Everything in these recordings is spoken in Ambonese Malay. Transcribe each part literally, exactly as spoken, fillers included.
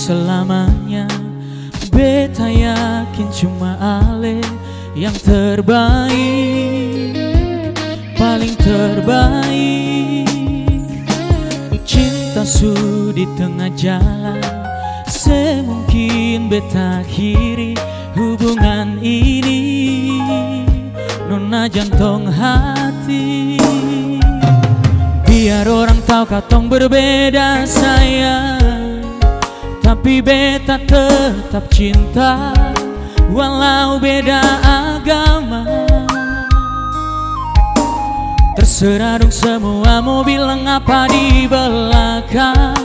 Selamanya beta yakin cuma ale yang terbaik, paling terbaik. Cinta su di tengah jalan, se mungkin beta akhiri hubungan ini. Nona jantong hati, biar orang tau katong berbeda sayang, tapi beta tetap cinta walau beda agama. Terserah dong semua mo bilang apa di belakang,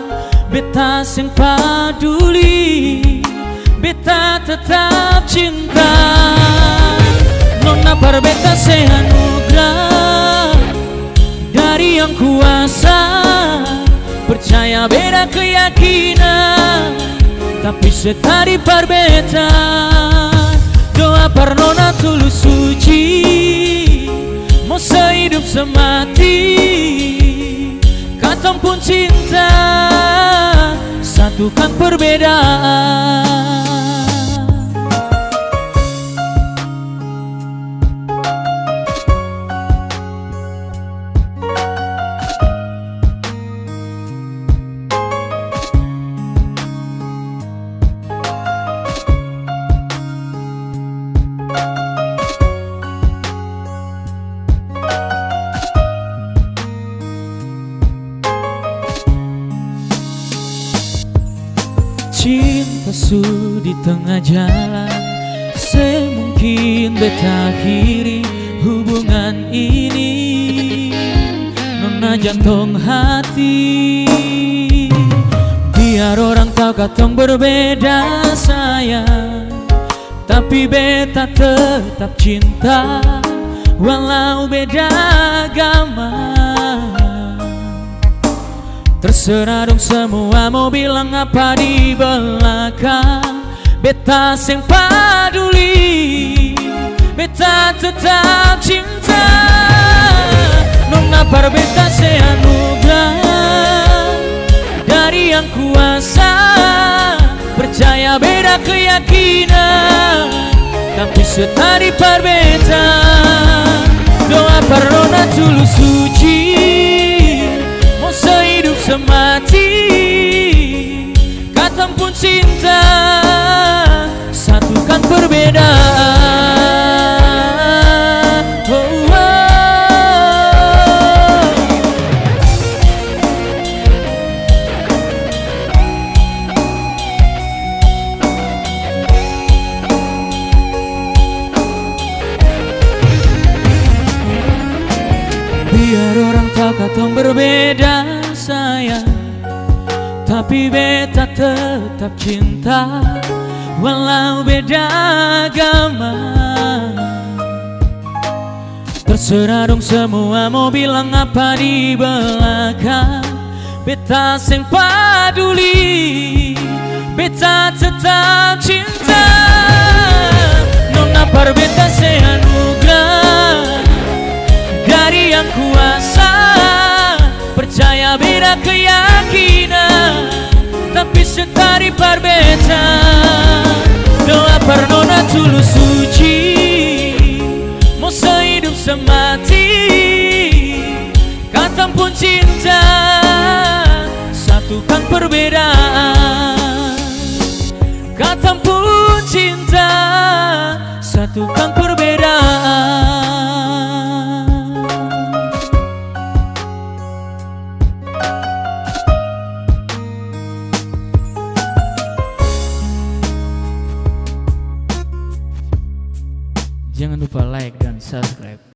beta seng paduli, beta tetap cinta. Nona par beta se anugerah dari Yang Kuasa, percaya beda keyakinan, tapi se tadi par beta. Doa par nona tulus suci, mo sehidup semati, katong pung cinta satukan perbedaan. Cinta su di tengah jalan, se mungkin beta akhiri hubungan ini. Nona jantong hati, biar orang tau katong berbeda sayang, tapi beta tetap cinta walau beda agama. Terserah dong semua mo bilang apa di belakang, beta seng paduli, beta tetap cinta. Nona par beta se anugerah dari Yang Kuasa, percaya beda keyakinan, tapi se tadi par beta. Doa par nona tulus suci, mo sehidup semati, katong pung cinta satukan perbedaan. Oh, oh. Biar orang tau katong berbeda sayang, tapi beta tetap cinta walau beda agama. Terserah dong semua mo bilang apa di belakang, beta seng paduli, beta tetap cinta. Nona par beta se anugerah dari Yang Kuasa, percaya beda keyakinan, tapi se tadi par beta. Doa par nona tulus suci, mo sehidup semati, katong pung cinta satukan perbedaan. Katong pung cinta satukan perbedaan. Jangan lupa like dan subscribe.